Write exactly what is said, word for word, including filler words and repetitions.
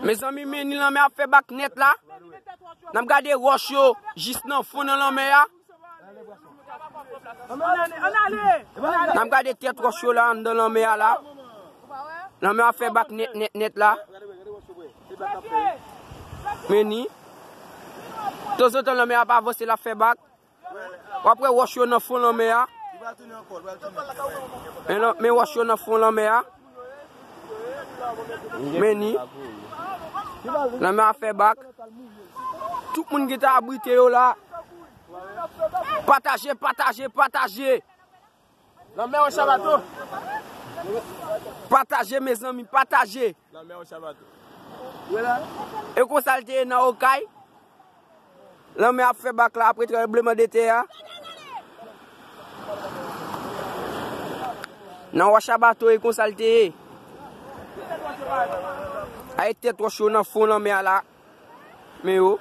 Mezanmi, men ni lanmè ap fè bak nèt la. N ap gade wòch yo jis nan fon nan lanmè a. N ap gade tèt wòch yo la anndan lanmè a la. Lanmè ap fè bak nèt, nèt, nèt la. Men ni. Tanzantan lanmè ap avanse, l ap fè bak. W ap wè wòch yo nan fon lanmè a. Men lan-, men wòch yo nan fon lanmè a. Men ni. Lanmè a fè bak. Tout moun ki ta abrite yo la. Pataje, pataje, pataje. Lanmè wòch a bato. Pataje, mezanmi, pataje. Lanmè wòch a bato. E konsa l te ye nan Okay. Lanmè ap fè bak la apre tranbleman de tè a. Nan wòch a bato e konsa l te ye. Ay tèt wòch yo nan fon lanmè a la. Men yo.